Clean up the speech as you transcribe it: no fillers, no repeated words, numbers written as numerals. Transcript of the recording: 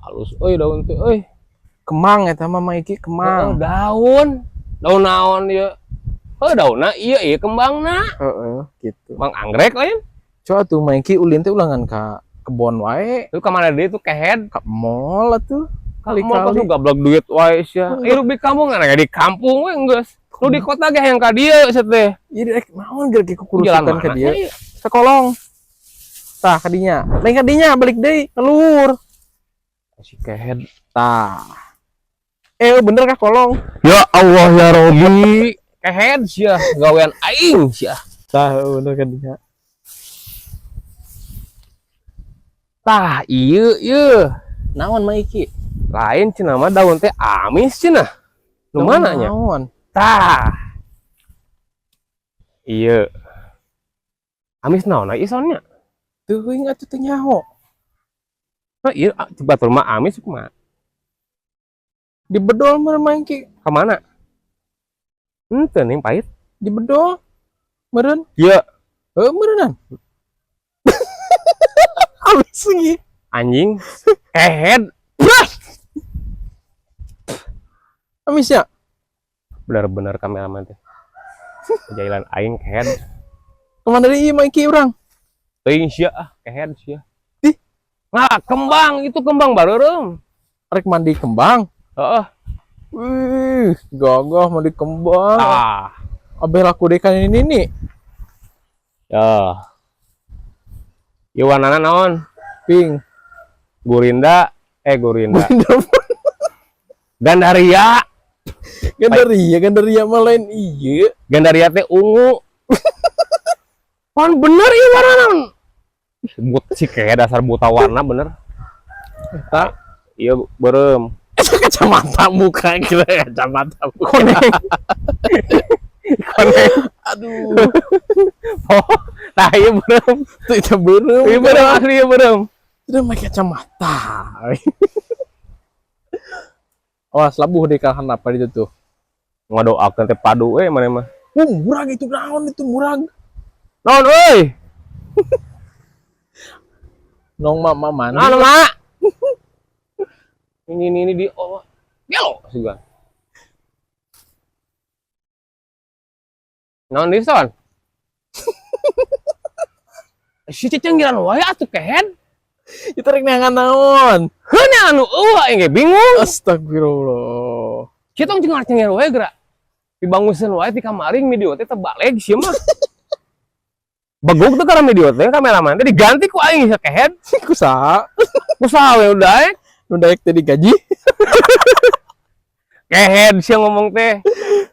Halus euy daun teh euy. Kemang eta mah, Mang Iki, Oh, kemang. Daun. Daun naon ieu? Oh, daunna ieu, ieu kembangna. Heeh, gitu. Mang anggrek lain. Coba tuh, Mang Iki, ulin teh ulangan ka kebon wae, Itu ka mana deui tuh, kehed? Ka mall atuh. Kali-kali Kali-kali. Gablek duit wae sia. Hirup di kampung kan di kampung we geus. Lu di kota ge hayang ka dieu sia teh. Ieu rek naon geura Jalan kukurusukan mana ka dieu? sih? Sekolong. Tah kadinya. Lain kadinya, balik deui ka luhur. Si kehed. Tah. Eh, bener kah kolong? Ya Allah ya Robi. Kehed sia gawean aing sia. Tah, bener kadinya. Tah ieu ieu. Naon, Mang Iki? Lain cenah mah daun teh amis cenah. Nu mana nya? Naon? Tah. Iya. Amis naon ieu soalnya? Teuing atuh, teu nyaho. Nah, iya, batur mah amis kumaha? Di bedol meureun, Mang Iki. Ka mana? Henteu nih pahit. Di bedol. Meureun. Iya, Heuh, meureunan. Amis lagi. Anjing. Kehed. Amis ya? Bener-bener kameraman teh. Jailan aing kehed. Kemana deui, Mang Iki, urang? Teuing sia ah, kehed sia. Ih. Nah, kembang itu kembang bareureum. Rek mandi kembang. Heeh. Wih, gagah mandi kembang. Ah. Abeh laku deui kan ini nih. Ya. Ieu warnana naon? Pink. Gurinda, eh gurinda. Gandaria. Gandaria, Gandaria mah lain iya. Gandaria teh ungu. Pan bener ieu warna naon? But si kayak dasar buta warna bener. Eta Iya, beureum. Kacamata muka kira kacamata muka. Koneng. Koneng. Aduh, Oh, nah iya beureum. Itu itu beureum. Iya beureum, asli iya beureum. Itu pakai kacamata. Awas labuh di kahan apa itu tuh. Ngadoakeun teh padu we maneh mah. Oh, murag itu, naon itu murag? Naon euy? Nong mama mandi. Naon, Mak? Ini di oh. Gelo juga. Naon deui, Son? Si cecenggiran wae atuh, kehed. Itu rek neangan naon? Heuh, anu eueuh aing ge bingung. Astagfirullah. Kieu tong cengar-cengir wae geura. Dibanguseun wae ti kamari video teh terbalik sia mah. Beguk tuh karena video teh kameraman teh diganti ku aing sia kehed. Ku saha? Ku saha we udah eh. Nu daek teh digaji. Kehed sia ngomong teh.